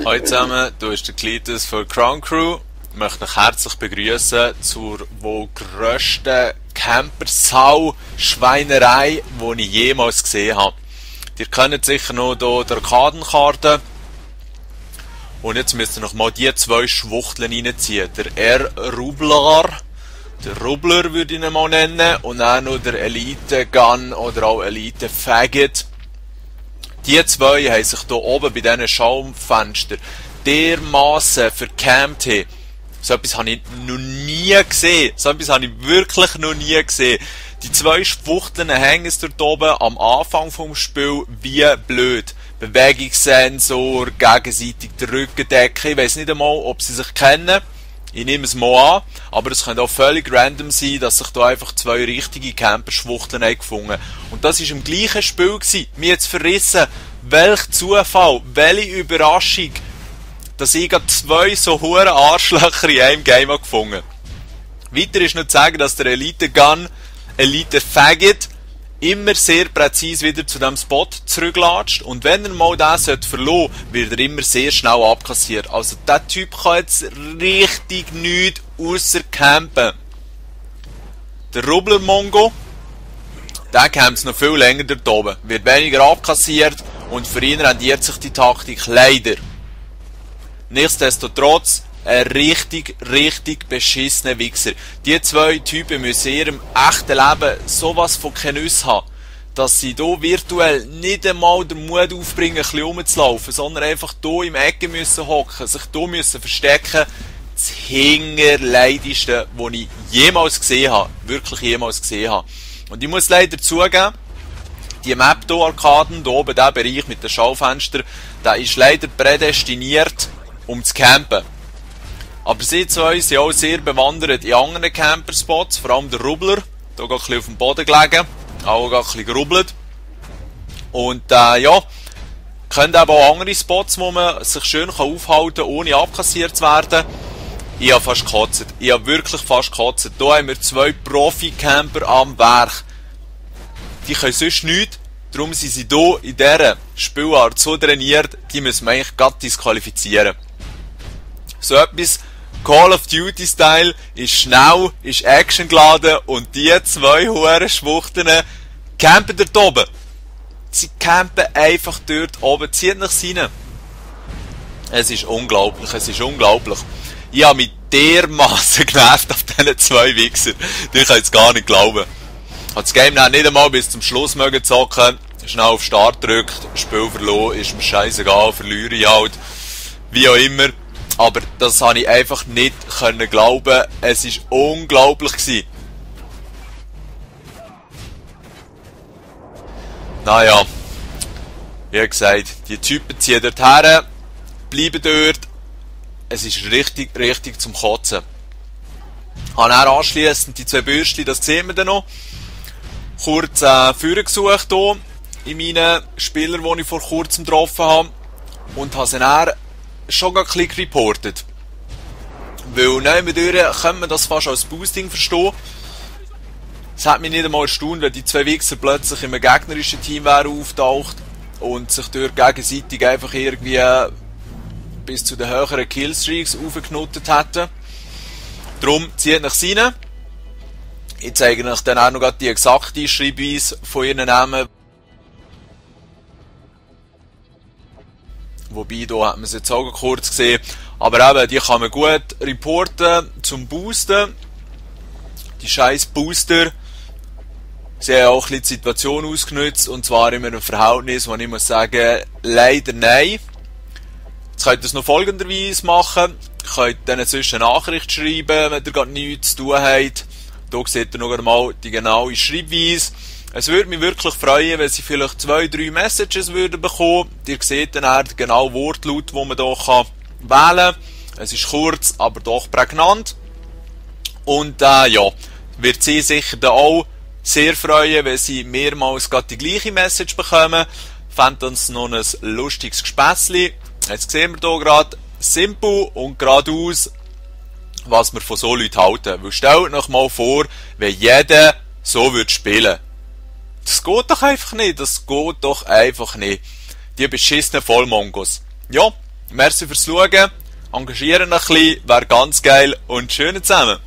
Hallo zusammen, hier ist der Cletus von Crown Crew. Ich möchte euch herzlich begrüßen zur wohl grössten Camper-Sau-Schweinerei, die ich jemals gesehen habe. Ihr kennt sicher noch hier die Arkadenkarte. Und jetzt müsst ihr noch mal die zwei Schwuchteln reinziehen. Der R-Rubler, der Rubler würde ich ihn mal nennen, und auch noch der Elite Gun oder auch Elite Faggot. Die zwei haben sich hier oben bei diesen Schaumfenstern dermassen verkämmt. So etwas habe ich noch nie gesehen. So etwas habe ich wirklich noch nie gesehen. Die zwei Schwuchteln hängen es dort oben am Anfang vom Spiel wie blöd. Bewegungssensor, gegenseitig der Rückendecken. Ich weiss nicht einmal, ob sie sich kennen. Ich nehme es mal an, aber es könnte auch völlig random sein, dass sich da einfach zwei richtige Camper-Schwuchteln haben gefunden. Und das war im gleichen Spiel gewesen. Mir jetzt verrissen, welch Zufall, welche Überraschung, dass ich gerade zwei so hohe Arschlöcher in einem Game habe gefunden. Weiter ist noch zu sagen, dass der Elite Gun, Elite Faggot, immer sehr präzise wieder zu diesem Spot zurücklatscht, und wenn er mal den verlieren, wird er immer sehr schnell abkassiert. Also der Typ kann jetzt richtig nichts ausser campen. Der Rubler Mongo, der campt noch viel länger dort oben, wird weniger abkassiert, und für ihn rendiert sich die Taktik leider. Nichtsdestotrotz ein richtig beschissener Wichser. Die zwei Typen müssen in ihrem echten Leben sowas von Kenüsse haben, dass sie hier virtuell nicht einmal den Mut aufbringen, ein bisschen rumzulaufen, sondern einfach hier im Ecke müssen hocken, sich hier müssen verstecken. Das Hingerleidigste, das ich jemals gesehen habe. Wirklich jemals gesehen habe. Und ich muss leider zugeben, die Map hier, Arkaden, hier oben, der Bereich mit den Schaufenstern, der ist leider prädestiniert, um zu campen. Aber sie zwei sind auch sehr bewandert in anderen Camperspots, vor allem der Rubler, da geht ein bisschen auf dem Boden gelegen, auch ein bisschen gerubbelt. Und ja, können eben auch andere Spots, wo man sich schön aufhalten kann, ohne abkassiert zu werden. Ich habe fast gekotzt, ich habe wirklich fast gekotzt. Hier haben wir zwei Profi-Camper am Werk. Die können sonst nichts, darum sind sie hier in dieser Spielart so trainiert, die müssen wir eigentlich gerade disqualifizieren. So etwas Call of Duty Style ist schnell, ist actiongeladen, und die zwei hohen Schwuchteln campen dort oben. Sie campen einfach dort oben, zieht nach rein. Es ist unglaublich, es ist unglaublich. Ich habe mich dermassen genervt auf diesen zwei Wichsern. Ich kann es gar nicht glauben. Ich habe das Game dann nicht einmal bis zum Schluss mögen zocken, schnell auf Start drückt, Spiel verloren, ist mir scheißegal, verliere ich halt, wie auch immer. Aber das habe ich einfach nicht glauben. Es war unglaublich gewesen. Naja, wie gesagt, die Typen ziehen dort her, bleiben dort. Es ist richtig zum Kotzen. Ich habe dann anschliessend die zwei Bürstchen, das sehen wir dann noch, kurz Führer gesucht hier in meinen Spielern, die ich vor kurzem getroffen habe, und habe sie dann schon ein bisschen reportet. Weil nebenbei kann man das fast als Boosting verstehen. Es hat mich nicht einmal erstaunt, wenn die zwei Wichser plötzlich in einem gegnerischen Team wären auftaucht und sich dort gegenseitig einfach irgendwie bis zu den höheren Killstreaks aufgeknotet hätten. Darum zieht nach rein. Ich zeige euch dann auch noch die exakte Schreibweise von ihren Namen. Wobei, da hat man es jetzt auch kurz gesehen. Aber eben, die kann man gut reporten zum Boosten. Die scheiß Booster. Sie haben auch ein bisschen die Situation ausgenutzt. Und zwar in einem Verhältnis, wo ich muss sagen, leider nein. Jetzt könnt ihr es noch folgenderweise machen. Ihr könnt denen zwischen eine Nachricht schreiben, wenn ihr gerade nichts zu tun habt. Hier seht ihr noch einmal die genaue Schreibweise. Es würde mich wirklich freuen, wenn sie vielleicht 2-3 Messages würden bekommen. Ihr seht dann den genauen Wortlaut, den man hier wählen kann. Es ist kurz, aber doch prägnant. Und ja, wird sie sicher dann auch sehr freuen, wenn sie mehrmals gerade die gleiche Message bekommen. Fände uns noch ein lustiges Gespässli. Jetzt sehen wir hier gerade simpel und geradeaus, was wir von so Leuten halten. Weil stellt euch mal vor, wenn jeder so würde spielen. Das geht doch einfach nicht, das geht doch einfach nicht. Die beschissenen Vollmongos. Ja, Merci fürs Schauen, engagieren ein bisschen, wäre ganz geil und schön zusammen.